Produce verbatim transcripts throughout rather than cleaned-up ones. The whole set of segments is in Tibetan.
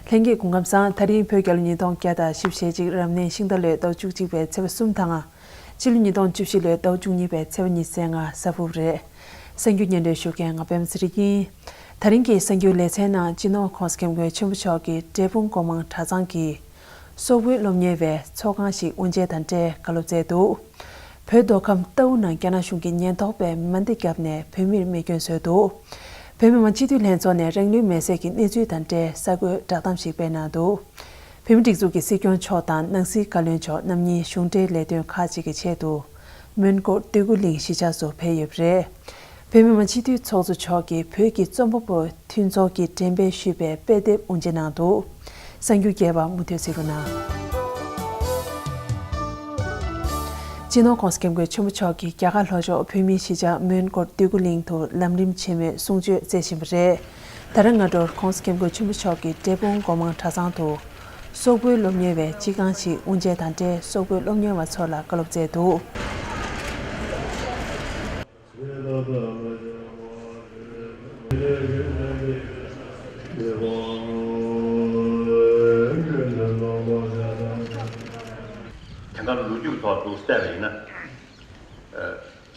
ལྷན་རྒྱས་སྐུ་ཁམས་བཟང་། ད་རིང་བོད་རྒྱལ་ལོ་ཉིས་སྟོང་བརྒྱ་དང་བཞི་བཅུ་ཞེ་གཅིག་རབ་གནས་ཤིང་རྟ་ལོའི་ཟླ་བ་བཅུ་གཅིག་པའི་ཚེས་པ་གསུམ་དང་། སྤྱི་ལོ་ཉིས་སྟོང་བཅུ་བཞི་ལོའི་ཟླ་བ་བཅུ་གཉིས་པའི་ཚེས་པ་ཉི་ཤུ་རྩ་ལྔ་གཟའ་ཕུར་བུ་རེད། གསར་འགྱུར་སྙན་སྒྲོན་ཞུ་མཁན་ང་པད་མ་ཚེ་རིང་ཡིན། ད་རིང་གི་གསར་འགྱུར་ལེ་ཚན་ནང་སྤྱི་ནོར་༸གོང་ས་༸སྐྱབས་མགོན་ཆེན་པོ་མཆོག་གིས་འབྲས་སྤུངས་སྒོ་མང་གྲྭ་ཚང་གི་སོག་པོའི་སློབ་གཉེར་བའི་ཚོགས་ཁང་ཞིག་དབུ་འབྱེད་དང་འབྲེལ་བཀའ་སློབ་སྩལ་འདུག་བོད་མདོ་ཁམས་རྟའུ་ནང་རྒྱ་ནག་གཞུང་གི་ཉེན་རྟོག་པས་མ་འདི་བརྒྱབ་ནས་བོད་མིར་རྨས་སྐྱོན་བཟོས་འདུག་བོད་མི་མང་སྤྱི་འཐུས་ལྷན་ཚོགས་ནས་རང་ལུས་མེར་སྲེག་གི་གནས་ཚུལ་དང་འབྲེལ་གསར་འགོད་བསྒྲགས་གཏམ་ཞིག་སྤེལ་གནང་འདུག་བོད་མི་སྒྲིག་འཛུགས་ཀྱི་སྲིད་སྐྱོང་མཆོག་དང་ནང་སྲིད་བཀའ་བློན་མཆོག་རྣམ་གཉིས་གཞུང་འབྲེལ་ལས་དོན་ཁག་ཅིག་གི་ཆེད་དུ་མོན་གྷོ་སྟོད་ཁུལ་གླིང་གཞིས་ཆགས་སུ་ཕེབས་ཡོད་པ་རེད། བོད་མི་མང་སྤྱི་འཐུས་ཚོགས་གཙོ་མཆོག་གིས་བོད་ཀྱི་རྩོམ་པ་པོ་མཐུན་ཚོགས་ཀྱིས་འགྲེམས་སྤེལ་ཞུས་པའི་དཔེ་དེབ་དབུ་འབྱེད་གནང་འདུག་གསར་འགྱུར་རྒྱས་པ་མུ་མཐུད་གཟིགས་རོགས་གནང་། སྤྱི་ནོར་༸གོང་ས་༸སྐྱབས་མགོན་ཆེན་པོ་མཆོག་གིས་རྒྱ་གར་ལྷོ་ཕྱོགས་བོད་མིའི་གཞིས་ཆགས་མོན་གྷོ་སྟོད་ཁུལ་གླིང་དུ་ལམ་རིམ་ཆེན་མོའི་གསུང་ཆོས་སྩལ་བཞིན་པ་རེད། ད་རེས་སྔ་དྲོར་༸གོང་ས་༸སྐྱབས་མགོན་ཆེན་པོ་མཆོག་གིས་འབྲས་སྤུངས་སྒོ་མང་གྲྭ་ཚང་དུ་སོག་པོའི་སློབ་གཉེར་བའི་སྤྱི་ཁང་ཞིག་དབུ་འབྱེད་དང་འབྲེལ་སོག་པོའི་སློབ་གཉེར་བ་ཚོ་ལ་བཀའ་སློབ་སྩལ་འདུག་དེང་སྐབས་ལོ་རྒྱུས་ཐོག་ཏུ་བལྟས་པ་ཡིན་ན།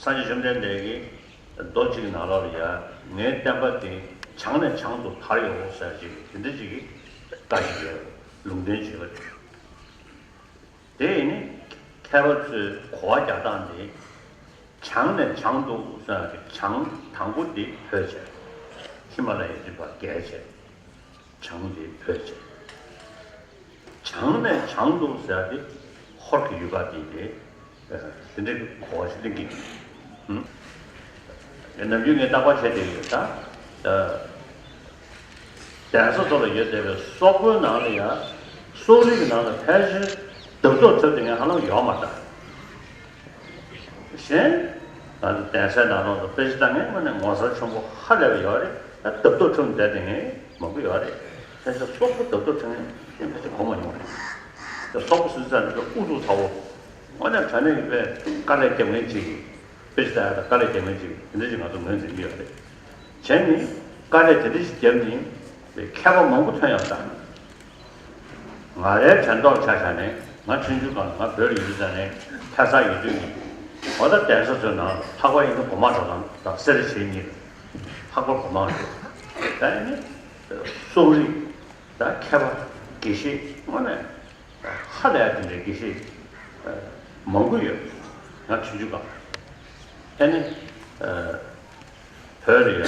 སངས་རྒྱས་བཅོམ་ལྡན་འདས་ཀྱིས་མདོ་གཅིག་ནང་ལོགས་ལ་ཡ། ངའི་བསྟན་པ་དེ་བྱང་ནས་བྱང་དུ་དར་ཡོང་ཟེར་ཅིག་དེ་འདྲ་ཅིག་གི་བཀའ་ཞིག་ཡོད། ལུང་བསྟན་ཅིག་ཡོད། དེ་ཡིན་ནི་མཁས་པ་ཚོས་གོ་བ་རྒྱག་སྟངས་དེ། བྱང་ནས་བྱང་དུ་ཟེར་ཏེ་བྱང་དང་པོ་དེ་བོད་བྱས། ཧི་མ་ལ་ཡའི་རི་བར་བརྒལ་བྱས། བྱང་དེ་བོད་བྱས། བྱང་ནས་བྱང་དུ་ཟེར་ཏེ་ཧོར་གྱི་ཡུལ་པ་དེ་དེ་དེ་འདྲའི་གོ་བ་ཞིག་གླེང་གི་འདུག་ནམ་རྒྱུན་ངས་བརྟག་པ་བྱས་བསྡད་ཡོད་ད། གདན་ས་ཚོ་ལ་ཡོད་བསྡད་པའི་སོག་པོའི་ནང་ལ་ཡང་སོག་རིགས་ཀྱི་ནང་ལ་ཕལ་ཆེར་རྡབ་རྡོབ་ཐོབ་བསྡད་མཁན་ཧ་ལམ་ཡོད་མ་རེད། གཞན་ང་ཚོ་གདན་སའི་ནང་ལོགས་ལ་དཔེ་ཆ་ལྟ་མཁན་དངོས་གནས་ངོ་མཚར་ཆེན་པོ་ཧ་ལས་པ་ཡོད་རེད། ད་རྡབ་རྡོབ་ཐོབ་བསྡད་མཁན་མང་པོ་ཡོད་རེད། ཕལ་ཆེར་སོག་པོ་རྡབ་རྡོབ་ཐོབ་མཁན་ཕལ་ཆེར་གོ་མ་མྱོང་རེད། ད་སོག་པོ་ཟེར་ཙང་ནི་ཨུ་ཚུགས་ཚ་བོ། དངོས་གནས་དྲང་གནས་ཀྱི་དཔེ་དཀའ་ལས་རྒྱབ་མཁན་ཅིག་དཔེ་ཆ་ལྟ་ཡག་དང་དཀའ་ལས་རྒྱབ་མཁན་ཅིག་དེ་འདྲ་ཞིག་ང་ཚོ་ངོས་འཛིན་གྱི་ཡོད་རེད། བྱས་ནས་དཀའ་ལས་དེ་འདྲ་ཞིག་བརྒྱབ་ནས་མཁས་པ་མང་པོ་ཐོན་ཡོང་དང་། ང་རའི་དྲན་ཐོག་ཆ་བཞག་ནས་ང་ཆུང་ཆུང་སྒང་ང་བོད་ལ་ཡོད་དུས་ཙང་ནས་ཐད་གསར་ཡོད་དུས་ནས་འོ་ད་གདན་ས་ཚོའི་ནང་ལྷག་པར་ཡིན་ན་སྒོ་མང་གྲྭ་ཚང་དང་སེ་ར་བྱེས་གཉིས་ལྷག་པར་སྒོ་མང་རེད། ད་ཡིན་ནི་སོག་རིགས་ད་མཁས་པ་དགེ་བཤེས་དངོས་གནས། ཧ་ལས་ཡ་དེ་འདྲའི་དགེ་བཤེས་མང་པོ་ཡོད། ང་ཆུང་ཆུང་སྒང་། ཨ་ནི་བོད་རེད་ཡ།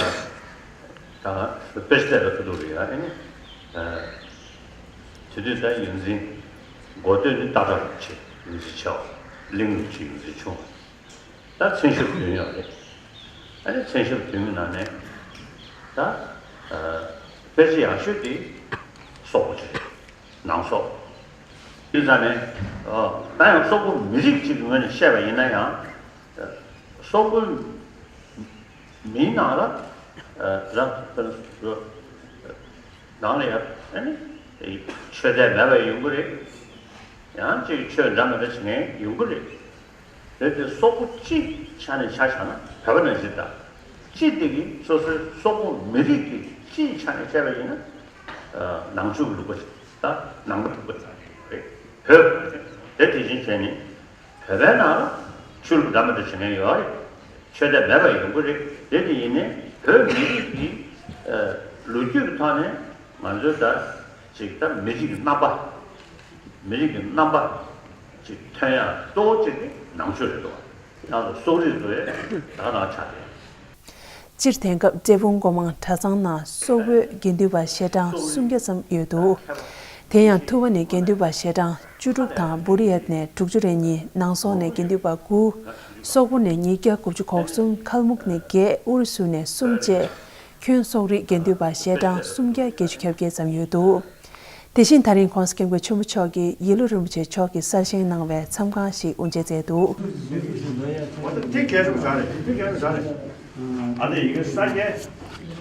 ད་དཔེ་ཆ་ལས་ལ་ཐུག་ཐུག་རེད་ཡ། ཨ་ནི་དེ་དུས་ད་ཡོངས་འཛིན་འགོ་སྟོད་ནི་སྟག་བྲག་རིན་པོ་ཆེ་ཡོངས་འཛིན་ཆེ་བ། གླིང་རིན་པོ་ཆེ་ཡོངས་འཛིན་ཆུང་བ། ད་མཚན་ཞབས་བདུན་ཡོད་རེད། ཨ་ནི་མཚན་ཞབས་བདུན་གྱི་ནང་ནས་ད་དཔེ་ཆ་ཡག་ཤོས་དེ་སོག་པོ་ཆེ་རེད། ནང་སོག་དེ་ཙང་ནས་ད་ཡང་སོག་པོ་མི་རིགས་གཅིག་གི་ངོས་ནས་བཤད་པ་ཡིན་ན་ཡང་། སོག་པོའི་མིའི་ནང་ལ་ར་ནང་ལ་ཡང་ཨ་ནི་ཆོས་དད་མེད་པ་ཡོང་གི་རེད། ཡང་གཅིག་ཆོས་འདྲ་མི་འདྲ་བྱེད་མཁན་ཡོང་གི་རེད། རེད་དེ་སོག་པོ་སྤྱི་ཆ་ནས་ཆ་བཞག་ན་བོད་པ་ནང་བཞིན་དང་། སྤྱི་དེ་གི་སོ་སོའི་སོག་པོ་མི་རིགས་ཀྱི་སྤྱིའི་ཆ་ནས་བཤད་པ་ཡིན་ན། ནང་ཆོས་ཀྱི་ལུགས་པ་ཞིག་དང་ནང་པའི་ལུགས་པ་ཞིག་རེད། བོད་དེ་དེ་བཞིན་བྱས་ནས་བོད་པའི་ནང་ལ་ཆོས་ལུགས་འདྲ་མི་འདྲ་བྱེད་མཁན་ཡོད་རེད། ཆོས་དད་མེད་པ་ཡོང་གི་རེད། དེ་དེ་ཡིན་ནའི་བོད་མི་རིགས་ཀྱི་ལོ་རྒྱུས་ཀྱི་ཐོག་ནས་ང་ཚོའི་ད་ཅིག་ད་མི་རིགས་ཀྱི་རྣམ་པ། མི་རིགས་ཀྱི་རྣམ་པ་ཅིག་ཐོན་ཡག་གཙོ་བོ་གཅིག་དེ་ནང་ཆོས་རེད་འདུག་ཡང་སོག་རིགས་ཚོ་ཡང་ད་ག་ནང་ཆགས་ཏེ། སྤྱིར་དེང་སྐབས་འབྲས་སྤུངས་སྒོ་མང་གྲྭ་ཚང་ནང་སོག་པོའི་དགེ་འདུན་པ་ཞལ་གྲངས་སུམ་བརྒྱ་ཙམ་ཡོད་འདུག་དེ་ཡང་ཐུ་བ་ནས་དགེ་འདུན་པ་ཞལ་གྲངས་བཅུ་དྲུག་དང་བུ་རི་ཡད་ནས་དྲུག་ཅུ་རེ་གཉིས། ནང་སོག་ནས་དགེ་འདུན་པ་དགུ། སོག་པོ་ནས་ཉིས་བརྒྱ་དགུ་བཅུ་གོ་གསུམ། ཁལ་མུག་ནས་བརྒྱད། ཨུ་རུ་སུ་ནས་གསུམ་བཅས། ཁྱོན་སོག་རིགས་དགེ་འདུན་པ་ཞལ་གྲངས་སུམ་བརྒྱ་བརྒྱད་ཅུ་གྱ་བརྒྱད་ཙམ་ཡོད་འདུག་དེ་བཞིན་ད་རིང་༸གོང་ས་༸སྐྱབས་མགོན་ཆེན་པོ་མཆོག་གིས་ཡིད་བློ་རིན་པོ་ཆེ་མཆོག་གིས་གསར་བཞེངས་གནང་བའི་མཚམས་ཁང་ཞིག་དབུ་འབྱེད་མཛད་འདུག་དེ་གལ་ཆེན་པོ་ཞིག་རེད། དེ་གལ་ཆེན་པོ་ཞིག་རེད། ཨ་ནི་ཡི་གེ་ས་རྒྱན།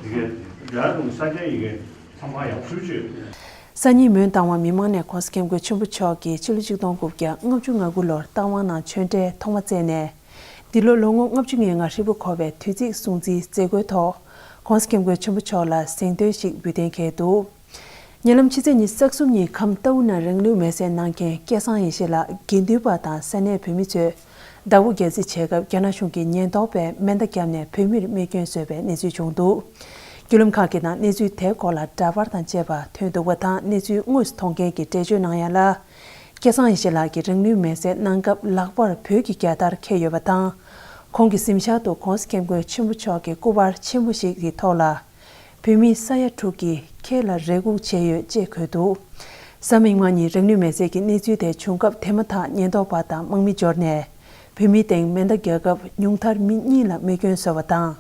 ཡི་གེ་རྒྱ་གར་གྱི་ས་རྒྱན་ཡི་གེ་ཚང་མ་ཡག་ཤོས་བྱོས། སང་ཉིན་མོན་རྟ་དབང་མི་མང་ནས་༸གོང་ས་༸སྐྱབས་མགོན་ཆེན་པོ་མཆོག་གིས་ཕྱི་ལོ་ཆིག་སྟོང་དགུ་བརྒྱ་ལྔ་བཅུ་ང་དགུ་ལོར་རྟ་དབང་ནང་ཆོས་འབྲེལ་ཐོག་མ་བསྩལ་ནས། འདི་ལོ་ལོ་ངོ་ལྔ་བཅུ་ང་ལྔ་ཧྲིལ་པོ་འཁོར་བའི་དུས་ཚིགས་སྲུང་བརྩིའི་མཛད་སྒོའི་ཐོག་༸གོང་ས་༸སྐྱབས་མགོན་ཆེན་པོ་མཆོག་ལ་གཟེངས་ཐོན་ཞིག་འབུལ་གཏན་འཁེལ་འདུག་ཉེ་ལམ་ཕྱི་ཚེས་ཉི་ཤུ་རྩ་གསུམ་ཉིན་ཁམས་རྟའུ་ནང་རང་ལུས་མེར་སྲེག་གནང་མཁན་སྐལ་བཟང་ཡེ་ཤེས་ལགས་དགེ་འདུན་པ་དང་ས་གནས་བོད་མི་ཚོས་བདག་པོ་རྒྱག་རྩིས་བྱས་སྐབས་རྒྱ་ནག་གཞུང་གིས་ཉེན་རྟོག་པས་མེ་མདའ་བརྒྱབ་ནས་བོད་མིར་རྨས་སྐྱོན་བཟོས་པའི་གནས་ཚུལ་བྱུང་འདུག་བརྒྱུད་ལམ་ཁག་གི་ནང་གནས་ཚུལ་དེའི་སྐོར་ལ་འདྲ་པར་དང་བཅས་པ་ཐོན་འདུག་པ་དང་། གནས་ཚུལ་དངོས་སུ་མཐོང་མཁན་གྱིས་འགྲེལ་བརྗོད་གནང་ཡ་ལ། སྐལ་བཟང་ཡེ་ཤེས་ལགས་ཀྱིས་རང་ལུས་མེར་སྲེག་གནང་སྐབས་ལག་པར་བོད་ཀྱི་རྒྱལ་དར་འཁྱེར་ཡོད་པ་དང་། ཁོང་གི་གཟིམ་ཤག་ཏུ་༸གོང་ས་༸སྐྱབས་མགོན་ཆེན་པོ་མཆོག་གི་སྐུ་པར་ཆེན་པོ་ཞིག་གི་ཐོག་ལ། བོད་མི་ས་ཡ་དྲུག་གིས་ཁྱེད་ལ་རེ་སྒུག་བྱས་ཡོད་ཅེས་འཁོད་འདུག་གཟའ་མིག་དམར་ཉིན་རང་ལུས་མེར་སྲེག་གི་གནས་ཚུལ་དེ་བྱུང་སྐབས་དེ་མ་ཐག་ཉེན་རྟོག་པ་དང་དམག་མི་འབྱོར་ནས་བོད་མིའི་སྟེང་མེ་མདའ་བརྒྱབ་སྐབས་ཉུང་མཐར་མི་གཉིས་ལ་རྨས་སྐྱོན་བཟོས་པ་དང་།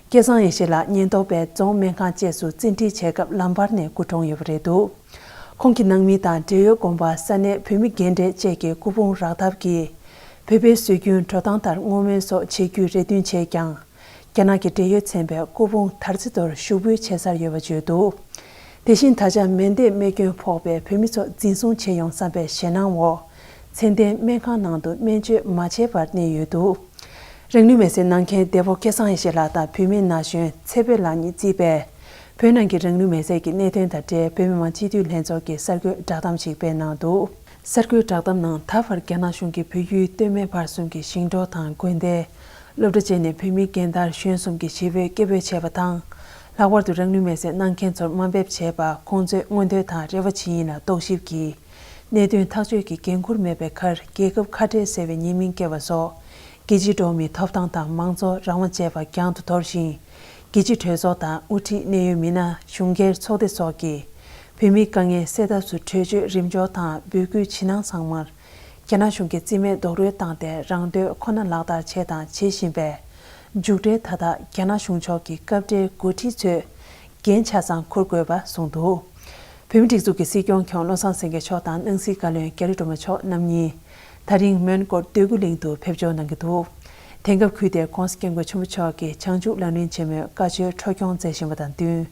སྐལ་བཟང་ཡེ་ཤེས་ལགས་ཉེན་རྟོག་པས་རྫོང་སྨན་ཁང་བཅས་སུ་བཙན་ཁྲིད་བྱས་སྐབས་ལམ་བར་ནས་སྐུ་གྲོངས་ཡོད་པ་རེད་འདུག་ཁོང་གི་ནང་མི་དང་འབྲེལ་ཡོད་དགོན་པ་ས་གནས་བོད་མི་རྒན་གྲས་བཅས་ཀྱི་སྐུ་ཕུང་རག་ཐབས་ཀྱིས་བོད་པའི་སྲོལ་རྒྱུན་འགྲོ་སྟངས་ལྟར་བསྔོ་སྨོན་སོགས་བྱེད་རྒྱུའི་རེ་འདུན་བྱས་ཀྱང་། རྒྱ་ནག་གི་འབྲེལ་ཡོད་ཚན་པས་སྐུ་ཕུང་དར་རྩེ་མདོར་ཞུགས་འབུལ་བྱེད་སར་ཡོད་པ་བརྗོད་འདུག་དེ་བཞིན་ད་ཆ་མེ་མདས་རྨས་སྐྱོན་ཕོག་པའི་བོད་མི་ཚོ་འཛིན་བཟུང་བྱེད་ཡོང་བསམ་པའི་ཞེད་སྣང་འོག་ཚེ་བརྟན་སྨན་ཁང་ནང་དུ་སྨན་བཅོས་མ་བྱས་པར་གནས་ཡོད་འདུག་རང་ལུས་མེར་སྲེག་གནང་མཁན་འདས་པོ་སྐལ་བཟང་ཡེ་ཤེས་ལགས་དང་བུད་མེད་ན་གཞོན་ཚེ་འཕེལ་ལགས་གཉིས་གཙོས་པའི་བོད་ནང་གི་རང་ལུས་མེར་སྲེག་གི་གནད་དོན་དང་འབྲེལ་བོད་མི་མང་སྤྱི་འཐུས་ལྷན་ཚོགས་ཀྱིས་གསར་འགོད་བསྒྲགས་གཏམ་ཞིག་སྤེལ་གནང་འདུག་གསར་འགོད་བསྒྲགས་གཏམ་ནང་ད་བར་རྒྱ་ནག་གཞུང་གིས་བོད་ཡུལ་སྟོད་སྨད་བར་གསུམ་གྱི་ཞིང་འབྲོག་དང་དགོན་སྡེ། སློབ་གྲྭ་བཅས་ནས་བོད་མི་རྒན་དར་གཞོན་གསུམ་གྱི་ཞི་བའི་སྐད་འབོད་བྱས་པ་དང་། ལྷག་པར་དུ་རང་ལུས་མེར་སྲེག་གནང་མཁན་ཚོར་དམའ་འབེབས་བྱས་པ། ཁོང་ཚོའི་མངོན་འདོད་དང་རེ་བ་ཇི་ཡིན་ལ་རྟོག་ཞིབ་ཀྱིས། གནད་དོན་ཐག་གཅོད་ཀྱི་འགན་འཁུར་མེད་པའི་ཁར་རྒྱལ་ཁབ་ཁ་བྲལ་ཟེར་བའི་ཉེས་མིང་བཀལ་བ་སོགས། རྒྱལ་སྤྱིའི་འགྲོ་བ་མིའི་ཐོབ་ཐང་དང་མང་གཙོ་རང་དབང་བཅས་པ་རྒྱང་དུ་དོར་ཞིང་། རྒྱལ་སྤྱིའི་གྲོས་ཚོགས་དང་དབུ་ཁྲིད་གནད་ཡོད་མི་སྣ། གཞུང་སྒེར་ཚོགས་སྡེ་སོགས་ཀྱིས། བོད་མིའི་དཀའ་ངལ་སེལ་ཐབས་སུ་གྲོས་ཆོད་རིམ་འཇོག་དང་འབོད་སྐུལ་ཇི་གནང་ཚང་མར། རྒྱ་ནག་གཞུང་གིས་རྩིས་མེད་རྡོག་རོལ་བཏང་སྟེ་རང་འདོད་ཁོ་ན་ལག་བསྟར་བྱས་དང་བྱེད་བཞིན་པས། མཇུག་འབྲས་མཐའ་དག་རྒྱ་ནག་གཞུང་ཕྱོགས་ཀྱི་སྐབས་འབྲེལ་འགོ་ཁྲིད་ཚོས་འགན་ཆ་ཚང་འཁུར་དགོས་པ་གསུངས་འདུག་བོད་མིའི་སྒྲིག་འཛུགས་ཀྱི་སྲིད་སྐྱོང་མཆོག་བློ་བཟང་སེང་གེ་མཆོག་དང་སྣང་སྲིད་བཀའ་བློན་རྒྱ་རི་སྒྲོལ་མ་མཆོག་རྣམ་གཉིས། ད་རིང་མོན་གྷོ་སྟོད་ཁུལ་གླིང་དུ་ཕེབས་འབྱོར་གནང་གི་འདུག་དེང་སྐབས་ཁུལ་དེར་༸གོང་ས་༸སྐྱབས་མགོན་ཆེན་པོ་མཆོག་གིས་བྱང་ཆུབ་ལམ་རིམ་ཆེན་མོའི་བཀའ་ཆོས་འཕྲོ་སྐྱོང་མཛད་བཞིན་པ་དང་བསྟུན།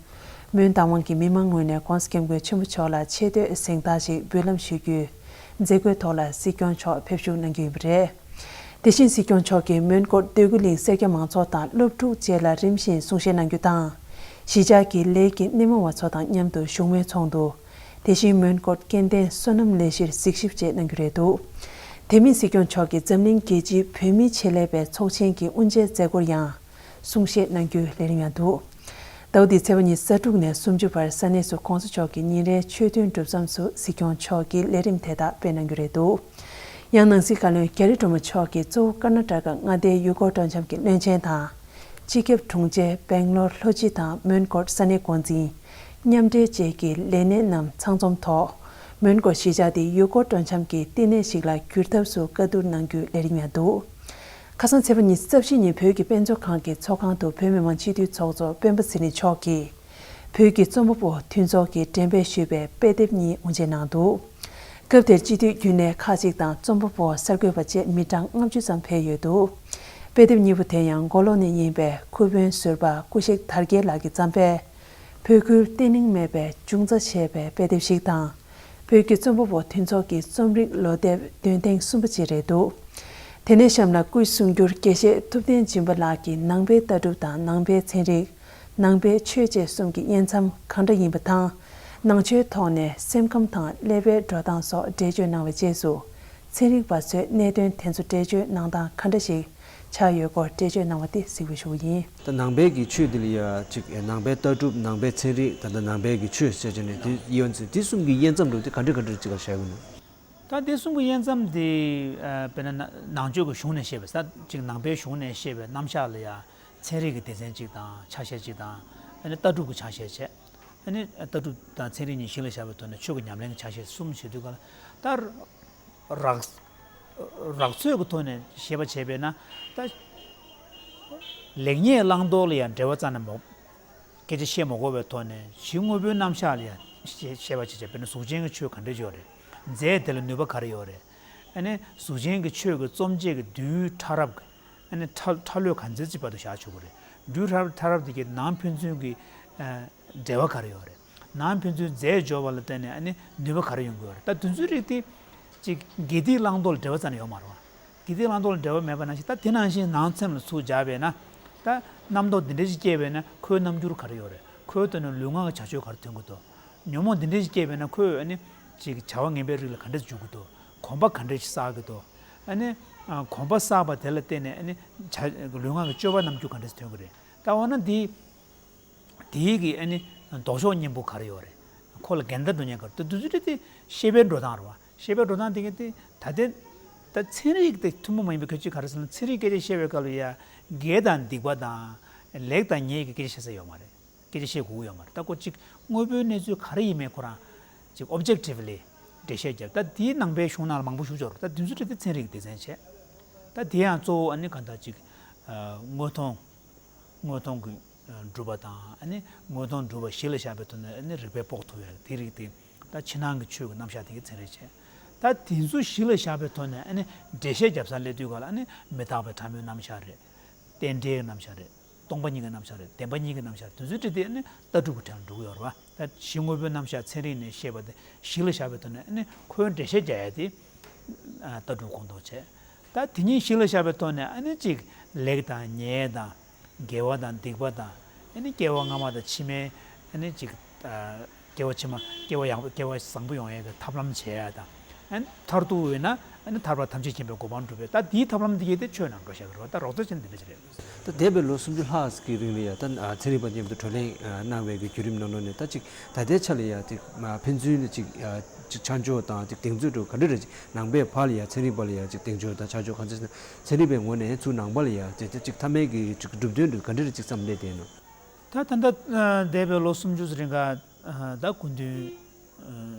མོན་རྟ་དབང་གིས་མི་མང་ངོས་ནས་༸གོང་ས་༸སྐྱབས་མགོན་ཆེན་པོ་མཆོག་ལ་ཆེ་བསྟོད་གཟེངས་རྟགས་ཤིག་འབུལ་ལམ་ཞུ་རྒྱུའི་མཛད་སྒོའི་ཐོག་ལ་སྲིད་སྐྱོང་མཆོག་ཕེབས་བཞུགས་གནང་རྒྱུ་ཡིན་པ་རེད། དེ་བཞིན་སྲིད་སྐྱོང་མཆོག་གིས་མོན་གྷོ་སྟོད་ཁུལ་གླིང་སེར་སྐྱ་མང་ཚོགས་དང་སློབ་ཕྲུག་བཅས་ལ་རིམ་བཞིན་གསུང་བཤད་གནང་རྒྱུ་དང་། གཞིས་ཆགས་ཀྱི་ལས་ཀྱི་སྣེ་མོ་བ་ཚོ་དང་མཉམ་དུ་བཞུགས་མོལ་ཚོགས་འདུ། དེ་བཞིན་མོན་གྷོ་སྐྱེ་ལྡན་སོ་ནམ་ལས་གཞིར་གཟིགས་ཞིབ་བཅས་གནང་རྒྱུ་རེད་འདུག་དེ་མིན་སྲིད་སྐྱོང་མཆོག་གིས་འཛམ་གླིང་རྒྱལ་སྤྱིའི་བོད་མིའི་ཆེད་ལས་པའི་ཚོགས་ཆེན་གྱི་དབུ་འབྱེད་མཛད་སྒོར་ཡང་གསུང་བཤད་གནང་རྒྱུའི་ལས་རིམ་ཡང་འདུག་ཟླ་བ་འདིའི་ཚེས་པ་ཉི་ཤུ་རྩ་དྲུག་ནས་སུམ་ཅུ་བར་ས་གནས་སུ་༸གོང་ས་མཆོག་གི་ཉིན་རེའི་ཆོས་ཐུན་གྲུབ་མཚམས་སུ་སྲིད་སྐྱོང་མཆོག་གིས་ལས་རིམ་དེ་དག་སྤེལ་གནང་རྒྱུ་རེད་འདུག་ཡང་ནང་སྲིད་བཀའ་བློན་རྒྱ་རི་སྒྲོལ་མ་མཆོག་གིས་གཙོ་བོ་ཀར་ན་ཊ་ཀ་མངའ་སྡེའི་ཡུལ་སྐོར་སྤྲོ་འཆམ་གྱི་བློན་ཆེན་དང་། སྤྱི་ཁྱབ་དྲུང་ཆེ་སྦེང་ལོར་ལྷོ་སྤྱི་དང་མོན་གྷོ་ས་གནས་འགོ་འཛིན། མཉམ་འབྲེལ་བཅས་ཀྱི་ལས་སྣེ་རྣམས་ཚང་འཛོམས་ཐོག་མོན་གྷོ་གཞིས་ཆགས་དེ་ཡུལ་སྐོར་སྤྲོ་འཆམ་གྱི་བསྟི་གནས་ཤིག་ལ་འགྱུར་ཐབས་སུ་བཀའ་བསྡུར་གནང་རྒྱུའི་ལས་རིམ་ཡང་འདུག་ཁ་སང་ཚེས་པ་ཉི་ཤུ་རྩ་བཞི་ཉིན་བོད་ཀྱི་དཔེ་མཛོད་ཁང་གི་ཚོགས་ཁང་དུ་བོད་མི་མང་སྤྱི་འཐུས་ཚོགས་གཙོ་སྤེན་པ་ཚེ་རིང་མཆོག་གིས། བོད་ཀྱི་རྩོམ་པ་པོ་མཐུན་ཚོགས་ཀྱིས་འགྲེམས་སྤེལ་ཞུས་པའི་དཔེ་དེབ་གཉིས་དབུ་འབྱེད་གནང་འདུག་སྐབས་དེར་སྤྱི་འཐུས་རྒྱུན་ལས་ཁག་ཅིག་དང་རྩོམ་པ་པོ་གསར་འགོད་པ་བཅས་མི་གྲངས་ལྔ་བཅུ་ཙམ་ཕེབས་ཡོད་འདུག་དཔེ་དེབ་གཉིས་པོ་དེ་ཡང་མགོ་ལོག་ནས་ཡིན་པའི་ཁུ་དབོན་ཟུར་པ་སྐུ་གཤེགས་དར་རྒྱས་ལགས་ཀྱིས་བརྩམས་པའི་བོད་ཁུལ་བརྟན་ལྷིང་མེད་པའི་འབྱུང་རྩ་ཞེས་པའི་དཔེ་དེབ་ཞིག་དང་། བོད་ཀྱི་རྩོམ་པ་པོ་མཐུན་ཚོགས་ཀྱི་རྩོམ་རིག་ལོ་དེབ་འདོན་ཐེངས་གསུམ་པ་བཅས་རེད་འདུག་དེ་ནས་གཤམ་ལ་སྐུའི་གསུང་སྒྱུར་དགེ་བཤེས་ཐུབ་བསྟན་སྦྱིན་པ་ལགས་ཀྱིས་ནང་པའི་ལྟ་གྲུབ་དང་ནང་པའི་ཚན་རིག་ནང་པའི་ཆོས་བཅས་གསུམ་གྱི་དབྱེ་མཚམས་གང་འདྲ་ཡིན་པ་དང་། ནང་ཆོས་ཐོག་ནས་སེམས་ཁམས་དང་ཀླད་པའི་འགྲོ་སྟངས་སོགས་འགྲེལ་བརྗོད་གནང་བའི་རྗེས་སུ། ཚན་རིག་པ་ཚོས་གནད་དོན་དེ་ཚོ་འགྲེལ་བརྗོད་གནང་སྟངས་ག་འདྲ་ཞིག་ཆགས་ཡོད་སྐོར་འགྲེལ་བརྗོད་གནང་བ་དེ་གཟིགས་པར་ཞུ་བ་ཡིན། ད་ནང་པའི་གི་ཆོས་འདི་ལ་ཡ་ཅིག་ནང་པའི་ལྟ་གྲུབ་ནང་པའི་ཚན་རིག་ད་ལྟ་ནང་པའི་གི་ཆོས་ཟེར་བྱས་ནས་དེ་ཡོད་ཚེ་དེ་གསུམ་གྱི་དབྱེ་མཚམས་འདྲ་བོ་དེ་ག་འདྲ་ག་འདྲ་ཅིག་ལ་བཞག་ཡོད་ན། ད་དེ་གསུམ་གྱི་དབྱེ་མཚམས་དེ་ཨ་དཔེར་ན་ནང་ཆོས་ཀྱི་གཞུང་ནས་བཤད་པའི་ས་ཅིག་ནང་པའི་གཞུང་ནས་བཤད་པའི་རྣམ་གཞག་ལ་ཡང་ཚན་རིག་གི་སྡེ་ཚན་གཅིག་དང་ཆ་ཤས་གཅིག་དང་ཨ་ནི་ལྟ་གྲུབ་ཀྱི་ཆ་ཤས་བྱས། ཨ་ནི་ལྟ་གྲུབ་དང་ཚན་རིག་གཉིས་གཞི་ལ་བཞག་པའི་ཐོག་ནས་ཆོས་ཀྱི་ཉམས་ལེན་གྱི་ཆ་ཤས་གསུམ་བྱེད་དུས་ག་ལ་ད་རགས་རགས་ཚོད་ཀྱི་ཐོག་ནས་བཤད་པ་བྱས་པས་ན་ད་ལེགས་ཉེས་བླང་དོར་ལ་ཡང་འགྲེལ་བ་རྩ་ནས་མ། སྐད་ཆ་བཤད་མ་དགོས་པའི་ཐོག་ནས་གཞི་དངོས་པོའི་རྣམ་གཞག་ལ་ཡང་བཤད་བཤད་པ་བྱེད་བྱས། དཔེར་ན་གཟུགས་ཅན་གྱི་ཆོས་ག་འདྲ་ཡོད་རེད། རྫས་དེ་ལ་ནུས་པ་ག་རེ་ཡོད་རེད། ཨ་ནི་གཟུགས་ཅན་གྱི་ཆོས་ཀྱི་རྩོམ་བྱེད་ཀྱི་སྦྲུལ་ཕྲ་རབ་ཀྱི་ཨ་ནི་ཕྲ་ཕྲ་ལོས་ག་ཚོད་ཅིག་བར་དུ་བཞག་ཆོག་གི་རེད། སྦྲུལ་ཕྲ་ཕྲ་རབ་དེ་གའི་ནང་ཕན་ཚུན་གྱི་ཨ་འབྲེལ་བ་ག་རེ་ཡོད་རེད། ནང་ཕན་ཚུན་རྫས་སྦྱོར་བ་ལ་བརྟེན་ནས་ཨ་ནི་ནུས་པ་ག་རེ་ཡོང་གི་ཡོད་རེད། ད་དེ་ཚོའི་རིགས་དེ་ཅིག་དགེ་སྡིག་བླང་དོར་ལ་འབྲེལ་བ་རྩ་ནས་ཡོད་མ་རེད་བ། དགེ་སྡིག་བླང་དོར་ལ་འབྲེལ་བ་མེད་པ་ནང་བཞིན། ད་དེ་ནང་བཞིན་ནང་སེམས་ལ་ཚུར་སྦྱར་བས་ན། ད་རྣམ་རྟོག་འདི་འདྲ་ཞིག་སྐྱེས་པས་ན་ཁོའི་རྣམ་འགྱུར་ག་རེ་ཡོད་རེད། ཁོའི་དོན་ནི་ལུས་ངག་གི་བྱ་སྤྱོད་ག་རེ་ཐོན་གྱི་འདུག་ཉོན་མོངས་འདི་འདྲ་ཞིག་སྐྱེས་པས་ན་ཁོས་ཨ་ནི་ཅིག་བྱ་བ་ངན་པའི་རིགས་ལ་ག་འདྲ་འཇུག་གི་འདུག་གོམས་པ་ག་འདྲ་ཞིག་བསགས་ཀྱི་འདུག་ཨ་ནི་ཨ་གོམས་པ་བསགས་པ་དེ་ལ་བརྟེན་ནས་ཨ་ནི་བྱ་ལུས་ངག་གི་སྤྱོད་པ་རྣམས་ཀྱི་ག་འདྲ་ཞིག་ཐོན་གྱི་རེད། ད་འོ་ན་འདི་དེའི་གི་ཨ་ནི་ལྡོག་ཕྱོགས་གཉེན་པོ་ག་རེ་ཡོད་རེད། ཁོ་ལ་འགལ་ཟླ་འགྲོ་ཉེན་ག་རེ་འདུག་དེ་ཚོ་དེ་ཤེས་པའི་འགྲོ་སྟངས་རེད་བ། ཤེས་པའི་འགྲོ་སྟངས་དེ་གི་དེ་ད་ལྟའི་ད་ཚན་རིག་དེ་ཐུན་མོང་མ་ཡིན་པའི་སྐད་ཆ་ག་རེ་ཟེར་ན། ཚན་རིག་སྐད་ཆ་བཤད་པའི་སྐབས་ལ་ཡ་དགེ་དང་སྡིག་པ་དང་ལེགས་དང་ཉེས་ཀྱི་སྐད་ཆ་བཤད་ས་ཡོད་མ་རེད། སྐད་ཆ་བཤད་དགོས་ཀྱི་ཡོད་མ་རེད། ད་ཁོ་གཅིག་དངོས་པོའི་གནས་ཚུལ་ག་རེ་ཡིན་མིན་ཁོ་རང་གཅིག་ཨོབ་ཇེག་ཊིབ་ལི་འགྲེལ་བཤད་བརྒྱབ། ད་དེའི་ནང་པའི་གཞུང་ནང་ལ་མང་པོ་ཞིག་འབྱོར། ད་དེ་ཚོ་ཁྲིད་དེ་ཚན་རིག་སྡེ་ཚན་བྱས། ད་དེ་ཡང་གཙོ་བོ་ཨ་ནི་གང་ལྟར་གཅིག་དངོས་མཐོང་། དངོས་མཐོང་གི་སྒྲུབ་པ་དང་། ཨ་ནི་དངོས་མཐོང་སྒྲུབ་པ་གཞི་ལ་བཞག་པའི་ཐོག་ནས་ཨ་ནི་རིགས་པས་དཔོག་ཐུབ་ཡ་དེ་རིགས་དེ། ད་ཕྱི་ནང་གི་ཆོས་ཀྱི་རྣམ་གཞག་དེ་གི་ཚན་རིག་བྱས། ད་དེ་ཚོ་གཞི་ལ་བཞག་པའི་ཐོག་ནས་ཨ་ནི་འགྲེལ་བཤད་རྒྱབ་སར་སླེབས་དུས་ག་ལ་ཨ་ནི་མི་རྟག་པའི་ཕྲ་མོའི་རྣམ་གཞག་རེད། རྟེན་འབྲེལ་གྱི་རྣམ་གཞག་རེད། སྟོང་པ་ཉིད་ཀྱི་རྣམ་གཞག་རེད། བདེན་པ་གཉིས་ཀྱི་རྣམ་གཞག་རེད། དེ་ཚོའི་ཁྲིད་དེ་ཨ་ནི་ལྟ་གྲུབ་ཀྱི་གྲས་ལ་འགྲོ་གི་ཡོད་རེད་བ། ད་གཞི་དངོས་པོའི་རྣམ་གཞག་ཚན་རིག་ནས་བཤད་པ་དེ་གཞི་ལ་བཞག་པའི་ཐོག་ནས་ཨ་ནི་ཁོའི་འགྲེལ་བཤད་རྒྱག་ཡ་དེ་ལྟ་གྲུབ་ཁོངས་གཏོགས་བྱས། ད་དེ་གཉིས་གཞི་ལ་བཞག་པའི་ཐོག་ནས་ཨ་ནི་གཅིག་ལེགས་དང་ཉེས་དང་། དགེ་བ་དང་སྡིག་པ་དང་། ཨ་ནི་སྐྱེ་བ་སྔ་མ་དང་ཕྱི་མའི་ཨ་ནི་གཅིག་སྐྱེ་བ་ཕྱི་མ་སྐྱེ་བ་ཡག་པོ་སྐྱེ་བ་བཟང་པོ་ཡོང་ཡས་ཀྱི་ཐབས་ལམ་བྱེད་ཡ་དང་། ཨ་ནི་མཐར་ཐུག་ཡིན་ན་ཨ་ནི་ཐར་པ་ཐམས་ཅད་མཁྱེན་པའི་གོ་འཕང་སྒྲུབ་པའི། ད་དེའི་ཐབས་ལམ་དེ་གྱད་དེ་ཆོས་ནང་འགྲོ་བཞག་གི་རེད་བ། ད་རོགས་ཚོད་ཆེན་འདི་འདྲ་ཞིག་རེད། ད་འདས་པའི་ལོ་སུམ་ཅུ་ལྷག་གི་རིང་ལ་ཡ་ད་ཚན་རིག་པ་མཉམ་དུ་བགྲོ་གླེང་གནང་བའི་གི་བརྒྱུད་རིམ་ནང་ལོགས་ནས་ད་ཅིག་ད་ལྟའི་ཆ་ལ་ཡ་ཅིག་ཕན་ཚུན་ལ་ཅིག་ཅིག་ཆ་འཇོག་དང་ཅིག་གདེང་ཚོད་འགྲོ་ག་འདྲ་རེད། ཅིག་ནང་པའི་བར་ལ་ཡ་ཚན་རིག་པ་ལ་ཡ་ཅིག་གདེང་ཚོད་དང་ཆ་འཇོག་ག་ཚོད་ཟེར་ན། ཚན་རིག་པའི་ངོས་ནས་ཚུར་ནང་པ་ལ་ཡ་ཅིག་ཅིག་མཐའ་མའི་གི་ཅིག་གྲུབ་དོན་འགྲོ་ག་འདྲ་རེད། ཅིག་བསམ་བློ་དེ་ནོ། ད་ད་ལྟ་འདས་པའི་ལོ་སུམ་ཅུ་རིང་ག་ད་སྐུ་མདུན་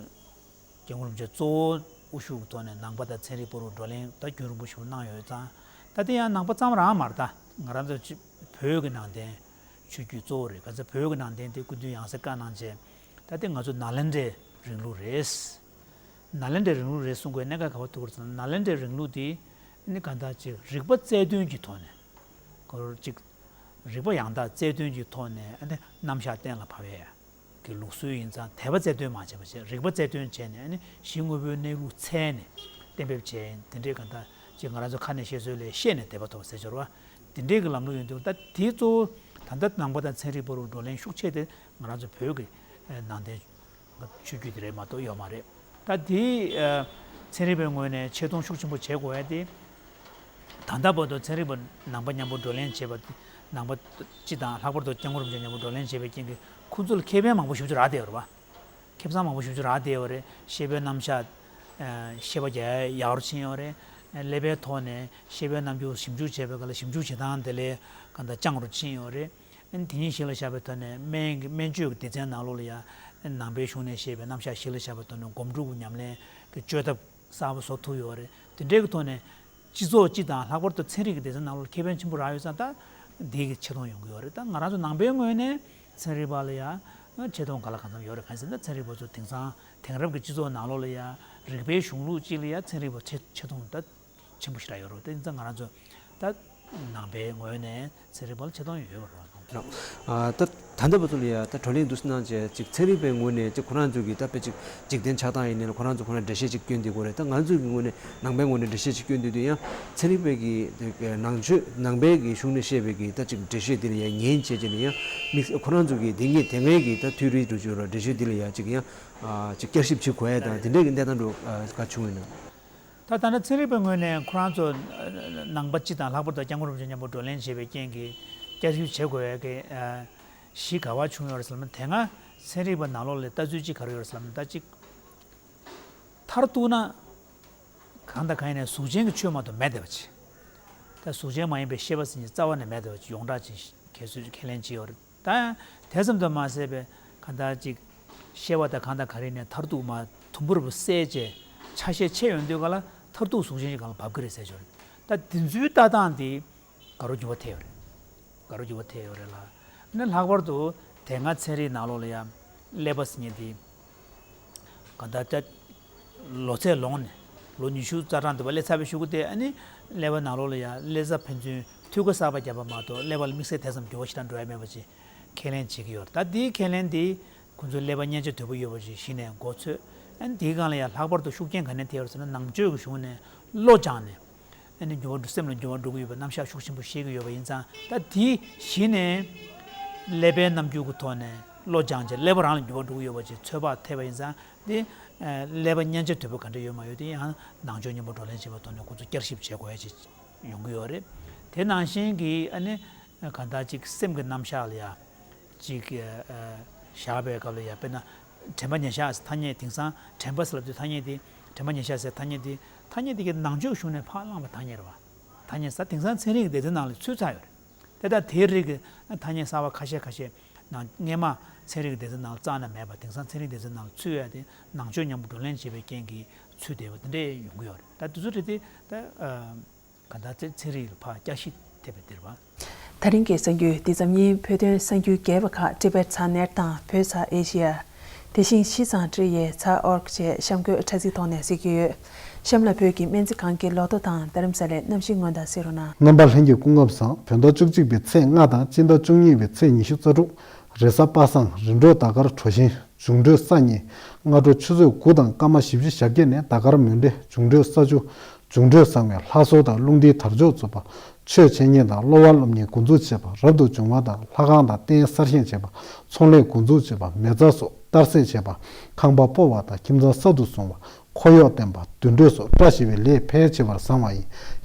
སྐྱབས་མགོན་རིན་པོ་ཆེ་གཙོ་བོ་དབུ་བཞུགས་ཀྱི་ཐོག་ནས་ནང་པ་དང་ཚན་རིག་བར་དུ་བགྲོ་གླེང་ད་རྒྱུན་རིང་པོ་ཞིག་གནང་ཡོད་ཙང་། ད་དེ་ཡང་ནང་པ་ཙམ་རང་མ་རེད། ད་ང་རང་ཚོ་ཅིག་བོད་ཀྱི་ནང་བསྟན་ཆོས་བརྒྱུད་གཙོ་བོ་རེད། ག་ཚོད་བོད་ཀྱི་ནང་བསྟན་དེ་སྐུ་མདུན་ཡང་སེ་བཀའ་གནང་རྗེས། ད་དེ་ང་ཚོ་ནཱ་ལེནྡྲའི་རིང་ལུགས་རེད། ནཱ་ལེནྡྲའི་རིང་ལུགས་རེད་གསུང་དགོས་གནད་འགག་ག་པར་ཐུག་གི་རེད་ཟེར་ན། ནཱ་ལེནྡྲའི་རིང་ལུགས་དེ་ནི་གང་ལྟར་ཅིག་རིག་པ་རྩལ་འདོན་གྱི་ཐོག་ནས། ཁོ་ཅིག་རིག་པ་ཡང་དག་རྩལ་འདོན་གྱི་ཐོག་ནས་ཨ་ནི་རྣམ་གཞག་གཏན་ལ་ཕབ་ཡས་ཀྱི་ལུགས་སྲོལ་ཡིན་ཙང་། དད་པ་རྩལ་འདོན་མ་བྱས་པ་བྱས། རིག་པ་རྩལ་འདོན་བྱས་ནས་ཨ་ནི་གཞི་དངོས་པོའི་གནས་ལུགས་འཚོལ་ནས་གཏན་འབེབས་བྱས་ཡིན། དེ་འདྲའི་གང་ལྟར་ཅིག་ང་རང་ཚོ་ཁ་ནས་བཤད་སྲོལ་ལས་ཤེས་ནས་དད་པ་ཐོབ་ཟེར་སྦྱོར་བ་དེ་འདྲའི་གི་ལམ་ལུགས་ཡིན་དུས། ད་དེ་གཙོ་བོ་ད་ལྟ་ནང་པ་དང་ཚན་རིག་བར་དུ་བགྲོ་གླེང་ཤུགས་ཆེ་དེ་ང་རང་ཚོ་བོད་ཀྱི་ནང་བསྟན་ཆོས་བརྒྱུད་དེ་རེད་མ་གཏོགས་ཡོད་མ་རེད། ད་དེ་ཚན་རིག་པའི་ངོས་ནས་ཆེ་མཐོང་ཤུགས་ཆེན་པོ་བྱེད་དགོས་ཡ་དེ། ད་ལྟ་བར་དུ་ཚན་རིག་པ་ནང་པ་མཉམ་པོ་བགྲོ་གླེང་བྱས་པ། ནང་པ་སྤྱི་དང་ལྷག་པར་དུ་སྐྱབས་མགོན་རིན་པོ་ཆེ་མཉམ་པོ་བགྲོ་གླེང་བྱས་པའི་རྐྱེན་གྱིས་ཁོང་ཚོ་ལ་ཁེ་ཕན་མང་པོ་ཞེ་པོ་ཅིག་རག་བསྡད་ཡོད་རེད་བ། ཁེ་བཟང་མང་པོ་ཞེ་པོ་ཅིག་རག་བསྡད་ཡོད་རེད། བཤད་པའི་རྣམ་གཞག་ཤེས་པ་རྒྱ་ཡག་རུ་ཕྱིན་ཡོད་རེད། ཀླད་པའི་ཐོག་ནས་བཤད་པའི་རྣམ་འགྱུར་ཞིབ་འཇུག་བྱས་པའི་སྐབས་ལ་ཞིབ་འཇུག་བྱེད་སྟངས་དེ་ལས་གང་ལྟར་སྦྱངས་རུ་ཕྱིན་ཡོད་རེད། དེ་ཉིད་གཞི་ལ་བཞག་པའི་ཐོག་ནས་སྨན་གྱི་སྨན་བཅོས་ཀྱི་སྡེ་ཚན་ནང་ལོགས་ལ་ཡང་ནང་པའི་གཞུང་ནས་བཤད་པའི་རྣམ་གཞག་གཞི་ལ་བཞག་པའི་ཐོག་ནས་སྒོམ་སྒྲུབ་ཀྱི་ཉམས་ལེན་གྱི་བཅོས་ཐབས་གསར་པ་བཟོ་ཐུབ་ཡོད་རེད། དེ་འདྲའི་གི་ཐོག་ནས་སྤྱི་ཚོགས་སྤྱི་དང་ལྷག་པར་དུ་ཚན་རིག་གི་སྡེ་ཚན་ནང་ལོགས་ཁེ་ཕན་ཆེན་པོ་རག་ཡོད་ཙང་། ད་འདི་གི་ཆེ་མཐོང་ཡོང་གི་ཡོད་རེད། ད་ང་རང་ཚོ་ནང་པའི་ངོས་ནས་ཚན་རིག་པ་ལ་ཡང་ཆེ་མཐོང་ག་ལ་གང་འཚམ་ཡོད་རེད། གང་ཟེར་ན་ཚན་རིག་པ་ཚོ་དེང་སང་དེང་རབས་ཀྱི་སྤྱི་ཚོགས་ནང་ལོགས་ལ་ཡང་རིག་པའི་གཞུང་ལུགས་གཅིག་ལ་ཡང་ཚན་རིག་པ་ཆེ་ཆེ་མཐོང་ད་ཆེན་པོ་ཞེ་དྲག་ཡོད་རེད། དེ་ཡིན་ཙང་ང་རང་ཚོ་ད་ནང་པའི་ངོས་ནས་ཚན་རིག་པ་ལ་ཆེ་མཐོང་ཡོད་པ་རེད། ད་ད་ལྟ་བར་དུ་ལ་ཡ་ད་བགྲོ་གླེང་འདུག་སེ་གནང་བྱས་ཅིག་ཚན་རིག་པའི་ངོས་ནས་ཅིག་ཁོ་རང་ཚོ་གི་ད་དཔེ་ཅིག་འཇིག་རྟེན་ཆགས་སྟངས་ཡིན་ནའི་ལ་ཁོ་རང་ཚོ་ཁོ་རང་འགྲེལ་བཤད་ཅིག་སྐྱོན་བསྡད་ཀྱི་ཡོད་རེད། ད་ང་ཚོ་གི་ངོས་ནས་ནང་པའི་ངོས་ནས་འགྲེལ་བཤད་ཅིག་སྐྱོན་བསྡད་དུས་ཡང་ཚན་རིག་པའི་གི་ནང་ཆོས་ནང་པའི་གི་གཞུང་ནས་བཤད་པའི་གི་ད་ཅིག་འགྲེལ་བཤད་འདི་ལ་ཡ་ཉན་བྱས་བྱས་ནས་ཡང་དམིགས་ཁོ་རང་ཚོ་གི་དེ་ངས་དེ་སྔའི་གི་ད་ཐུན་རིང་དུ་བརྗོད་ར་འགྲེལ་བཤད་འདི་ལ་ཡ་ཅིག་ཡང་ཅིག་བསྐྱར་ཞིབ་བྱེད་དགོས་ཡ་དང་དེ་འདྲའི་གི་གནས་སྟངས་འགྲོ་ག་བྱུང་ཡོད་ན། ད་ད་ནི་ཚན་རིག་པའི་ངོས་ནས་ཁོ་རང་ཚོ་ནང་པ་སྤྱི་དང་ལྷག་པར་དུ་སྐྱབས་མགོན་རིན་པོ་ཆེ་མཉམ་པོ་བགྲོ་གླེང་བྱས་པའི་རྐྱེན་གྱིས་བསྐྱར་ཞིབ་བྱེད་དགོས་ཡ་གི་གཞི་ག་པར་བྱུང་ཡོད་རེད་ཟེར་ན། དེ་སྔ་ཚན་རིག་པ་ནང་ལོགས་ལ་ལྟ་ཚུལ་གཅིག་ག་རེ་ཡོད་རེད་ཟེར་ན། ད་གཅིག་མཐར་གཏུགས་ན་གང་དང་གང་ཡིན་ནའི་གཟུགས་ཅན་གྱི་ཆོས་མ་གཏོགས་མེད་བསྡད་པ་ཅིག་ད་གཟུགས་ཅན་མ་ཡིན་པའི་ཤེས་པ་ཟེར་མཁན་རྩ་བ་ནས་མེད་བསྡད་པ་ཅིག་ཡོངས་གྲགས་ཅིག་ཁས་ལེན་བྱས་ཡོད་རེད། ད་དེ་ཙམ་དུ་མ་ཟད་པའི་གང་ལྟར་ཅིག་ཤེས་པ་དང་གང་དང་གང་རིགས་ནས་མཐར་ཐུག་མ་དུམ་བུར་བུ་གསལ་བྱས་ཆ་ཤས་ཆེ་ཡོང་དུས་ག་ལ་མཐར་ཐུག་གཟུགས་ཅན་ཞིག་སྒང་ལ་བབས་ཀྱི་རེད་ཟེར་ཞོར། ད་དེ་ཚོའི་ལྟ་སྟངས་དེ་ག་རུ་འགྱུར་བ་ཐེབས་ཡོད་རེད། ག་རུ་འགྱུར་བ་ཐེབས་ཡོད་རེད་ལ། ནི་ལྷག་པར་དུ་དེ་སྔ་ཚན་རིག་ནང་ལོགས་ལ་ཡང་ཀླད་པ་ཟེར་མཁན་དེ་གང་ལྟར་ལོ་ཚད་ལོངས་ནས་ལོ་ཉི་ཤུ་རྩ་གྲངས་འདི་བ་སླེབས་ཚར་བའི་གཞུག་གུ་དེ་ཨ་ནི་ཀླད་པ་ནང་ལོགས་ལ་ཡང་ཀླད་རྩ་ཕན་ཚུན་མཐུད་ཀ་གསར་པ་བརྒྱབ་པ་མ་གཏོགས་ཀླད་པ་ལ་དམིགས་བསལ་དེ་ཙམ་འགྱུར་བ་ཞེ་དྲག་འགྲོ་ཡ་མེད་པ་ཅིག་ཁས་ལེན་བྱེད་ཀྱི་ཡོད་རེད། ད་དེའི་ཁས་ལེན་དེ་ཁོང་ཚོའི་ཀླད་པ་མཉེན་ཆ་དོད་པོ་ཡོད་པ་ཅིག་གཞི་ནས་མགོ་ཚོས། ཨ་ནི་དེའི་སྒང་ལ་ཡང་ལྷག་པར་དུ་ཤུགས་རྐྱེན་ག་ནས་ཐེབས་ཡོད་རེད་ཟེར་ན། ནང་ཆོས་ཀྱི་གཞུང་ནས་བློ་སྦྱངས་ནས་ཨ་ནི་འགྱུར་བ་འགྲོ་སེམས་ལ་འགྱུར་བ་འགྲོ་གི་ཡོད་པའི་རྣམ་གཞག་ཤུགས་ཆེན་པོ་བཤད་ཀྱི་ཡོད་པ་ཡིན་ཙང་། ད་དེ་གཞི་ནས་ཀླད་པའི་རྣམ་འགྱུར་གྱི་ཐོག་ནས་ བློ་སྦྱངས་བྱས་ཀླད་པ་རང་ལ་འགྱུར་བ་འགྲོ་གི་ཡོད་པ་ཅིག་ཚོད་དཔག་ཐེབས་པ་ཡིན་ཙང་དེ། ཀླད་པ་མཉེན་ཆ་དོད་པོ་ག་འདྲ་ཡོད་མ་ཡོད་དེ་ཡང་ནང་ཆོས་མཉམ་པོ་བགྲོ་གླེང་བྱེད་པའི་ཐོག་ནས་ཁོ་ཚོ་བསྐྱར་ཞིབ་བྱེད་དགོས་ཡ་ཅིག་ཡོང་གི་ཡོད་རེད། དེ་ནང་བཞིན་གྱི་ཨ་ནི་གང་ལྟར་ཅིག་སེམས་ཀྱི་རྣམ་གཞག་ལ་ཡ་ཅིག་བཞག་པའི་སྐབས་ལ་ཡ་དཔེར་ན་དྲན་པ་ཉེར་བཞག་ཐ་སྙད་དེང་སང་དྲན་པ་ཟེར་ལབ་དུས་ཐ་སྙད་དེ་དྲན་པ་ཉེར་བཞག་ཟེར་ཐ་སྙད་དེ་ཐ་སྙད་དེ་གི་ནང་ཆོས་གཞུང་ནས་ཕར་བླངས་པ་ཐ་སྙད་རེད་བ། ཐ་སྙད་ས་དེང་སང་ཚན་རིག་གི་སྡེ་ཚན་ནང་ལ་ཚུད་ཚར་ཡོད་རེད། དེ་ལྟར་དེའི་རིགས་ཀྱི་ཐ་སྙད་གསར་བ་ཁ་ཤས་ཁ་ཤས་ནང་སྔས་མ་ཚན་རིག་སྡེ་ཚན་ནང་རྩ་ནས་མེད་པ་དེང་སང་ཚན་རིག་སྡེ་ཚན་ནང་ཚུད་ཡ་དེ་ནང་ཆོས་མཉམ་པོ་བགྲོ་གླེང་བྱེད་པའི་རྐྱེན་གྱིས་ཚུད་བསྡད་པ་དེ་འདྲས་ཡོང་གི་ཡོད་རེད། ད་དེ་ཚོ་རེད་དེ་ད་ག་ད་ཚན་ཚན་རིག་ལ་ཕར་བསྐྱར་ཞིབ་ཐེབས་པའི་དེ་རེད་བ། ད་རིང་གི་གསར་འགྱུར་འདི་ཙམ་ཡིན། བོད་དོན་གསར་འགྱུར་རྒྱས་པ་ཁག་Tibet Channel དང་བོད་ས་ཨེ་ཤི་ཡ། དེ་བཞིན་ཤིས་ཙང་ཀྲི་ཡའི་ཚ་ཨོར་ཅེས་གཤམ་འཁོད་དྲ་ཚིགས་ཐོག་ནས་གཟིགས་རྒྱུ་ཡོད། གཤམ་ལ་བོད་ཀྱི་སྨན་རྩིས་ཁང་གི་ལོ་ཐོ་དང་རྡ་རམ་ས་ལའི་གནམ་གཤིས་སྔོན་བརྡ་གཟིགས་རོགས་གནང་། རྣམ་པ་ལྷན་རྒྱས་སྐུ་ཁམས་བཟང་། བོད་ཟླ་བཅུ་གཅིག་པའི་ཚེས་ལྔ་དང་སྤྱི་ཟླ་བཅུ་གཉིས་པའི་ཚེས་ཉི་ཤུ་རྩ་དྲུག་རེས་གཟའ་པ་སངས། རིམ་གྲོ་ཟླ་སྐར་གྲོ་བཞིན། འབྱུང་འཕྲོད་ས་གཉིས། སྔ་དྲོ་ཆུ་ཚོད་དགུ་དང་སྐར་མ་བཞི་བཅུ་ཞེ་བརྒྱད་ནས་ཟླ་སྐར་མུན་སྤྲེལ། འབྱུང་འཕྲོད་ས་བཅུ། འབྱུང་འཕྲོད་བཟང་བའི་ལྷ་གསོལ་དང་རླུང་རྟའི་དར་ལྕོག་རྩུབ་པ། ཆོས་འཆད་ཉན་དང་སློབ་པ་སློབ་གཉེར་འགོ་འཛུགས་བྱེད་པ། རབ་ཏུ་བྱུང་བ་དང་ལྷ་ཁང་དང་རྟེན་གསར་བཞེངས་བྱེད་པ། ཚོང་ལས་འགོ་འཛུགས་བྱེད་པ། མེ་བཙའ་སོགས་གཏར་སྲེག་བྱེད་པ། ཁང་པ་སྤོ་བ་དང་ཁྱིམ་ཚང་གསར་དུ་བཟུང་བ། འཁོར་གཡོག་བསྟེན་པ། དུད་འགྲོ་སོགས་བཀྲ་ཤིས་པའི་ལས་ཕལ་ཆེ་བར་བཟང་བ་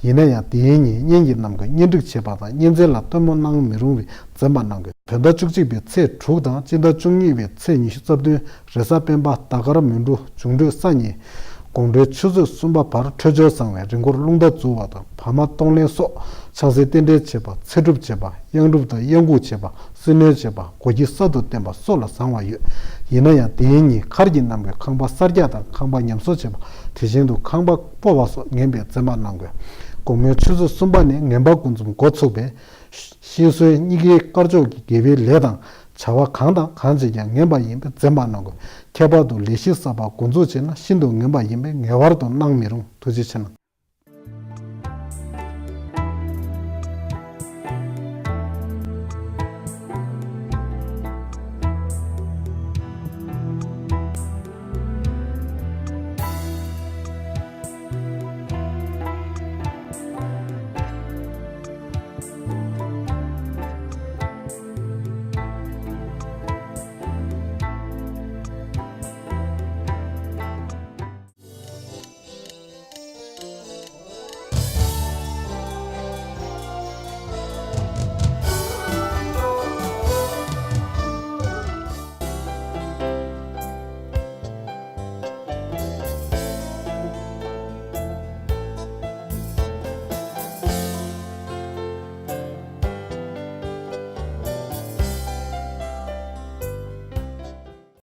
ཡིན། ཡིན་ན་ཡང་དེའི་ཉིན་གཉེན་གྱི་རྣམས་ཀྱིས་གཉེན་སྒྲིག་བྱེད་པ་དང་གཉེན་ཚན་ལ་སྟོན་མོ་གནང་མི་རུང་བས་འཛེམ་པ་གནང་དགོས། བོད་ཟླ་བཅུ་གཅིག་པའི་ཚེས་དྲུག་དང་སྤྱི་ཟླ་བཅུ་གཉིས་པའི་ཚེས་ཉི་ཤུ་རྩ་བདུན་རེས་གཟའ་སྤེན་པ་ཟླ་སྐར་མུན་འབྲུ། འབྱུང་འཕྲོད་ས་གཉིས། དགོང་དྲོའི་ཆུ་ཚོད་གསུམ་པ་བར་འཕྲོད་སྦྱོར་བཟང་བའི་རི་མགོར་རླུང་རྟ་འཛུལ་བ་དང་བ་མ་གཏོང་ལེན་སོགས་ཆང་སའི་རྟེན་འབྲེལ་བྱེད་པ། ཚེ་སྒྲུབ་བྱེད་པ། གཡང་སྒྲུབ་དང་གཡང་འགུགས་བྱེད་པ། སྲི་མནོན་བྱེད་པ། སྒོ་ཁྱི་གསར་དུ་བསྟེན་པ་སོགས་ལ་བཟང་བ་ཡོད། ཡིན་ན་ཡང་དེའི་ཉིན་མཁར་གྱི་རྣམས་ཀྱིས་ཁང་པ་གསར་རྒྱག་དང་ཁང་པ་ཉམས་གསོ་བྱེད་པ། དེ་བཞིན་དུ་ཁང་པ་སྤོ་བ་སོགས་ངན་པས་འཛེམ་པ་གནང་དགོས། དགོང་མོའི་ཆུ་ཚོད་གསུམ་པ་ནས་ངན་པ་འགོ་འཛོམས་འགོ་ཚུགས་པས། ཤིང་གསོན་གཉིས་ཀའི་དཀར་ཕྱོགས་ཀྱི་དགེ་བའི་ལས་དང་བྱ་བ་གང་དང་གང་བྱེད་ཀྱང་ངན་པ་ཡིན་པས་འཛེམ་པ་གནང་དགོས། ཁྱད་པར་དུ་ལས་གཞི་གསར་པ་འགོ་འཛུགས་བྱས་ན་ཤིན་ཏུ་ངན་པ་ཡིན་པས་ངེས་པར་དུ་གནང་མི་རུང་། ཐུགས་རྗེ་ཆེ་གནང་།